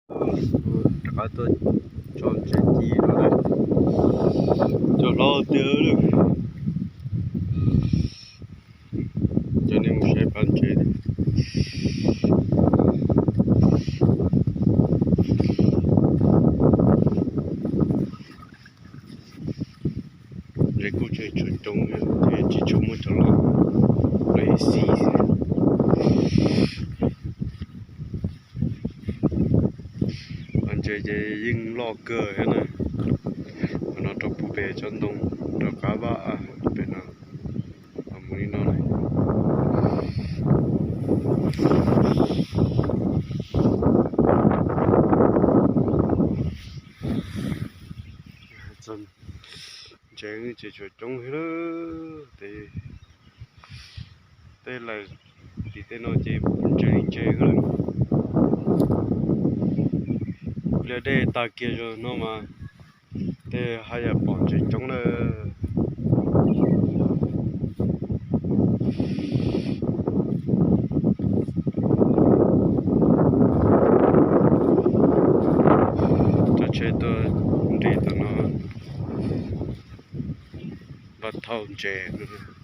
Rov qab tuaj tso ntses ci no lawm. Cov hlob tiag lawm. Cov nej mus saib pab ntses. Ntses kuj tseem tshuav coob thiab, ces tsis tshua muaj cov loj, loj ib xis. Pab ntses ces yeej loj kawg thiab na. Qhov no rau puag pem tsob ntoo, rau qab vaj pem no, mus li no lawm. Ntses tseem tshuav coob thiab, tej laim tim tej no ces ntses li ntses lawm. Pliag dej tag kiag zaum no mas tej haj yam pom ntses coob lawm. Cov tsheb tuaj nres tom no, vaj thauj ntses.